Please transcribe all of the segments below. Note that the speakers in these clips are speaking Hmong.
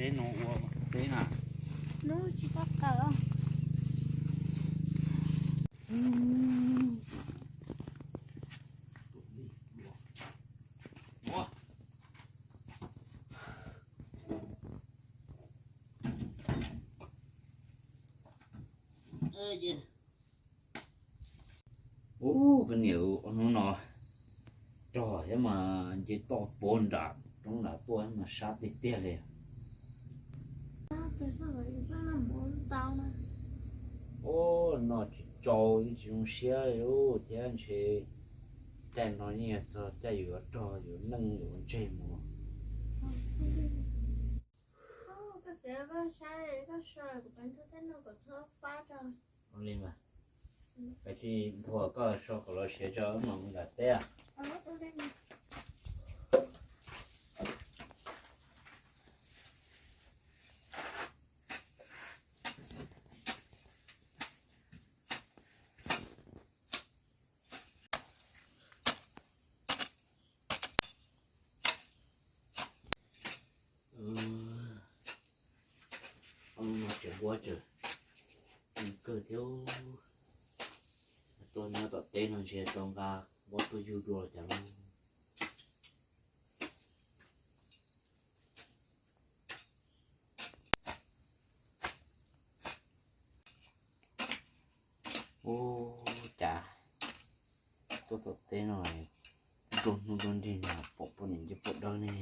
Teb no ua teb na. Hnub tsis tau tawm. Ub, koj niam, hnub no rog thiab mas nce toj puag nram roob nram tuaj mas sab tiag tiag li. Ub, no tsis tsau yeej tsis zoo siab li thiab ntshe caij no yeej yog txog caij yus yuav rog yus neej yus ua ntseg mus. Ua li mas, kav tsij nthuav koj so kom los siav tso wb mam mus nram teb. Tseem huab tseem kawg thiab. Tuaj nyob tom teb no ntshe tau nqa huab tuaj yug dua cas lauj. Ub, cas tuaj tom teb no nruab hnub nruab nrig no pom poj niam nce puab dawb ne.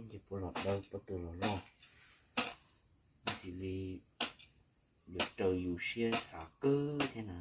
Nce puab los dawb puab tw los loj, ntxim li yuav raws yus siab xav kawg thiab na.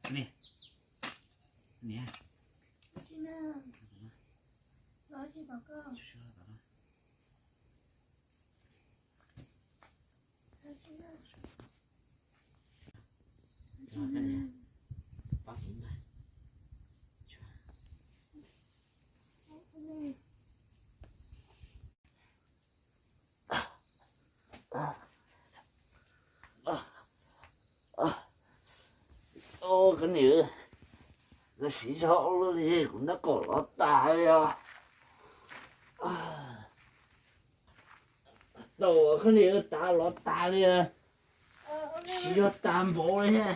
Niam, niam. Koj niam, koj siv zog ua luaj li, kuv nrab qaum lov tas li os. Tau koj niam, tav lov tas li, siv zog tas npaum li.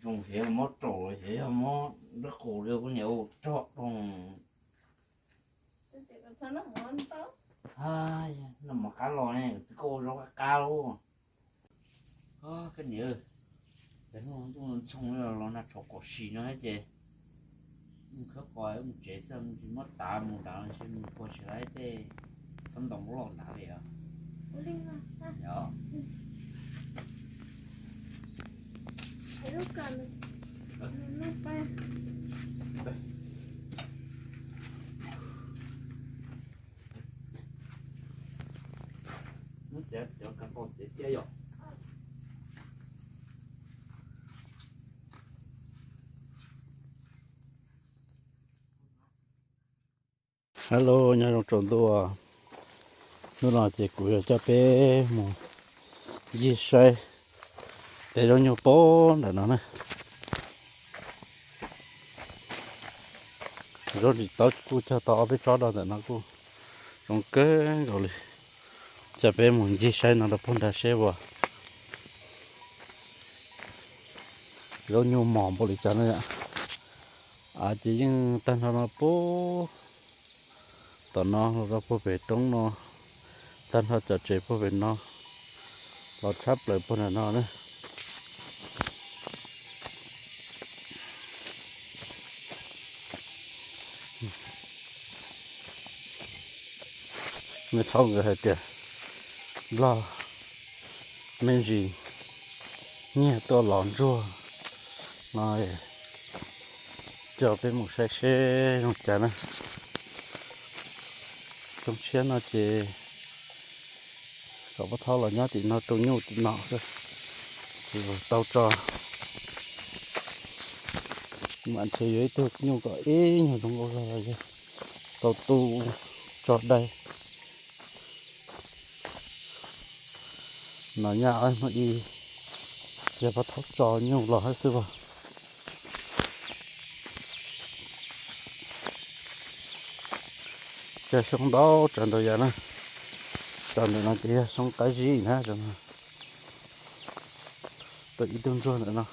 Zoo heev, mob raum heev, mob nrab qaum li, koj niam, rog dhau. Noj mov qab los ne, twb koj ua zaub qab qab lauj. Koj niam, cov hnub ntuj ntxhoo los nag tshauv kom sim no thiab ces mus khawb qos mus tsev xwb, tsis muab tav mus nrad los ntshe mus puag tsis laib tej khaub ntoos loj nrad li os. Muab txiav cov kav qaum txiav cia yom. Hello, nyob zoo tsaus ntuj. Hnub no ces kuv yuav coj peb mus ncig saib tej zaub nyuj pob ntawm no na. Zaub tsis taub kuj cog tau ob peb tsob rau ntawm no kuj Zoo kawg nkaus li. Cas peb mus ncig saib no rau puag nrad seb uas zaub nyuj mos npaum li cas na. Av ces yeej tag nrho no puag tom no los rau puag pem roob no, tag nrho cov tsev puag pem no los tshab plaws puag nram no na. Nej thaub nkawd hais tias Nplog me ntsis nyiag tuaj lov ntsuag no, coj peb mus saib seb zoo cas na. Xyoo tshiab no ces kom Paj Thaub los nyob tim no rau nyuj tim no xwb, tsis tau tso. Mas ntshe yuav ib tug nyuj kom ib nyuag zoo nkauj zog los yog tau tu tso dai. No nyaj hnub ib yog Paj Thaub tso nyuj los hab xwb as. Cog xyoob ntau tsav ntau yam na. Cov ntawm no ces yog xyoob qab zib na, tau ib tug ntsuag ntawm no.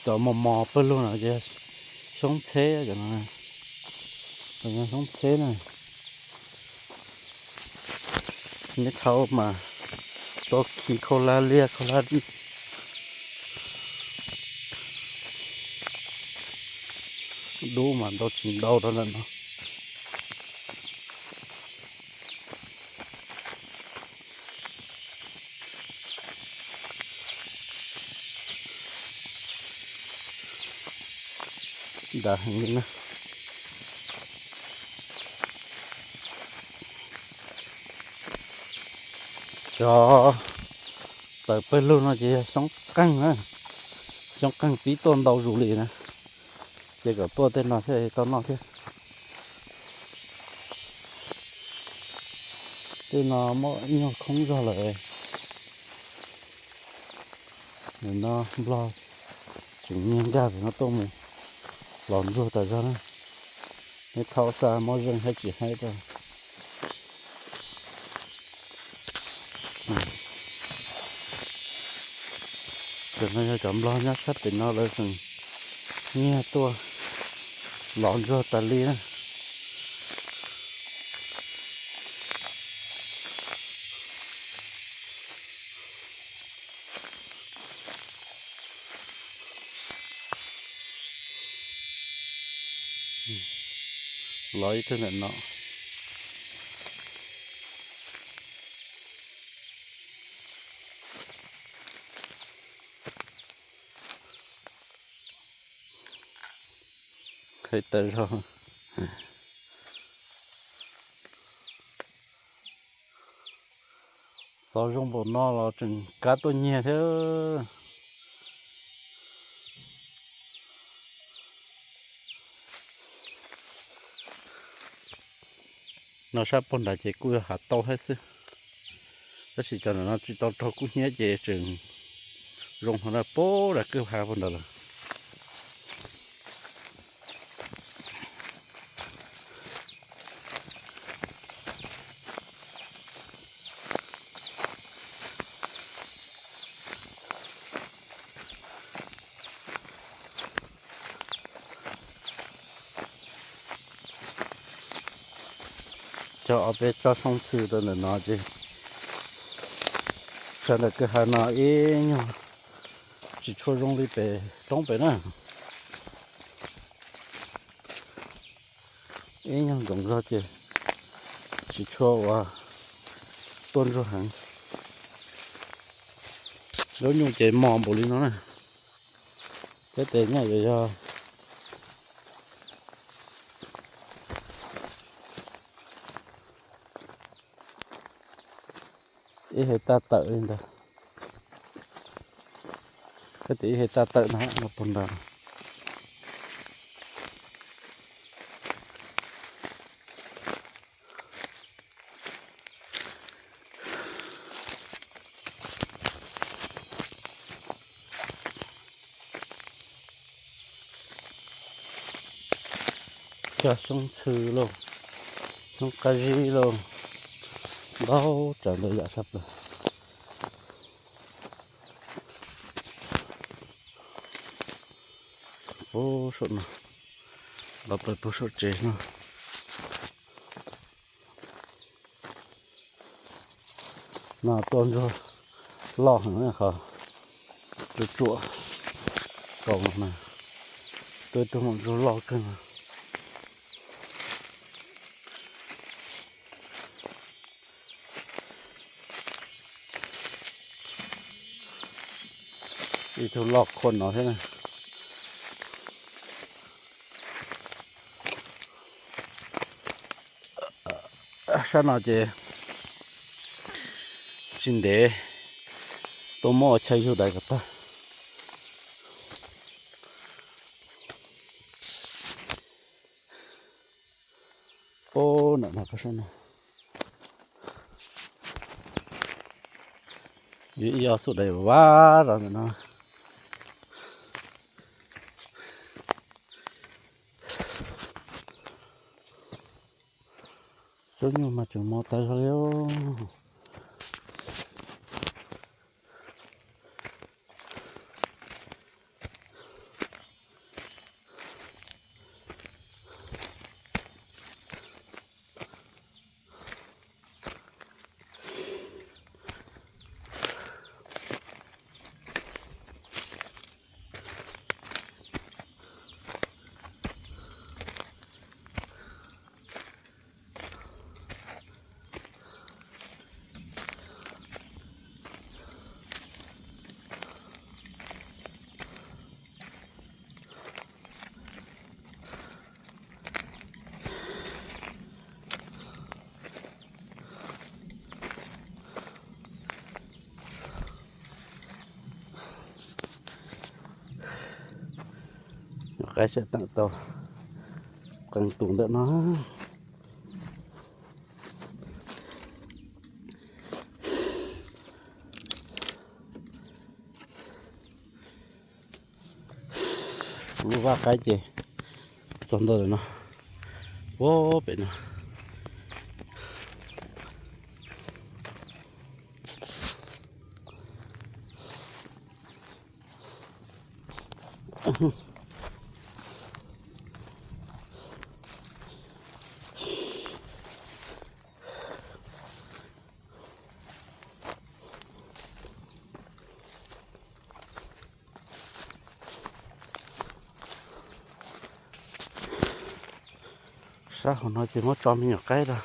Cov mos mos pawg lug no ces xyoob txheb, cov no, cov no xyoob txheb na. Neb thaub mas tau khi khaub hlab liab khaub hlab dub mas ntau tsis ntau rau ntawm no. Dav heev li na. Cov tawm pawg lug no ces yog xyoob qeeg na, xyoob qeeg pib tuaj ntau zus li na, ces kom tuaj tej no thiaj tau noj thiab. Tej no muab ib nyuag khoob zog lawm. Nim no Nplog tseem nyiag nkag pem no tuaj mus lov ntsuag tas zog na. Neb thaub xav muab zeej haib tsis haib rau. Cov no yog cov Nplog nyob sab pem no lawv tseem nyiag tuaj lov ntsuag tas li na. Lov ib tug ntawm no. Qheb tawm zog. Xov zoo npaum no los tseem kav tuaj nyiag thiab. No sab puag nrad ces kuj yog hav tauj thiab xwb, tab sis cov ntawm no tsis tau raug kub hnyiab ces tseem zoo hlo na, puag nram kwj ha puag nrad lawm. Cog ob peb tsob xyoob txhwb rau ntawm no ces sawv ntawm kwj ha no ib nyuag tsis tshua zoo li pem roob pem na. Ib nyuag ntxoov zog ces tsis tshua ua tuaj ntsuag heev. Zaub nyuj ces mos npaum li no na. Peb tes nyaj yuav yog ib hais tag tawm li ntawd. Peb tes ib hais tag tawm no no puag nrad. Cog xyoob txhwb lauj. Qab zib lauj, ntau tsav ntau yam sab plaws. Puag saum no, los plaws puag saum tsev no. No tuaj ntsuag loj heev qhov tsuam tsuam kaus no mas, tuaj ib tug maum ntsuag loj kawg no. Ib tug loj khuam no thiab na. Sab no ces tsis ntev tuaj muab ua chaw yug dais kom tag. Ub, nram no, sab no, yuav ib ob xub dais vab zog ntawm no. Tsob nyuj mas tseem mos tas zog li. Nyuam qaib sawv teem tau qee tus ntawm no. Lub vaj qaib ces txog ntua ntawm no, ua pem no. Sab hauv no ces muab tso me nyuam qaib rau.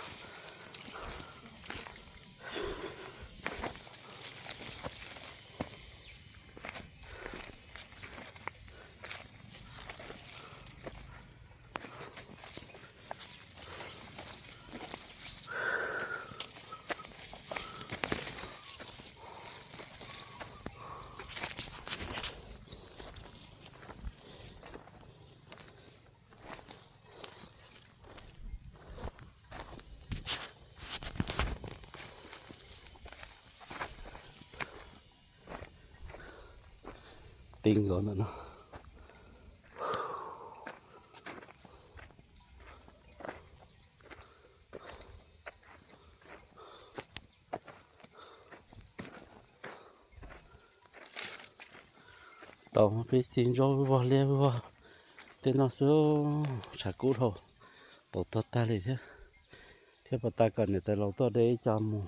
Ti nkaus ntawm no. Tau peb txiv ntsuab vog liab vog tej no xwb, tshav kub dhau, tau tuag tag li thiab. Thiab puas tas kom niam tais laus tuaj de ib co mus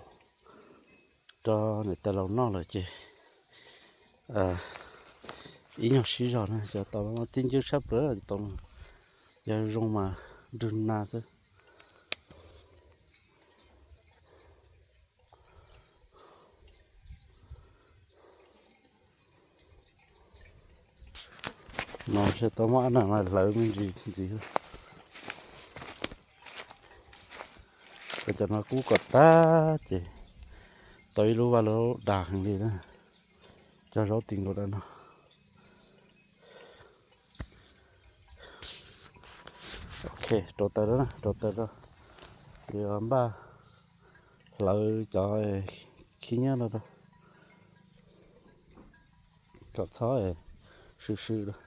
rau niam tais laus noj lawm ces ib nyuag sib zog na, xyov tau txij ncw tshaj plaws tau, yog zoo mas nrwg na xwb. No tsis tau muab ab na mas hlawv me ntsis ntxiv. Cov no kub kom tag ces tau ib lub vaj lub dag heev li na. Cog zaub ti nkaus rau no. Ok, rau taws rau, rau taws rau. Yuav npaj hlawv cov khib nyiab no rau kom txhob swm swm rau.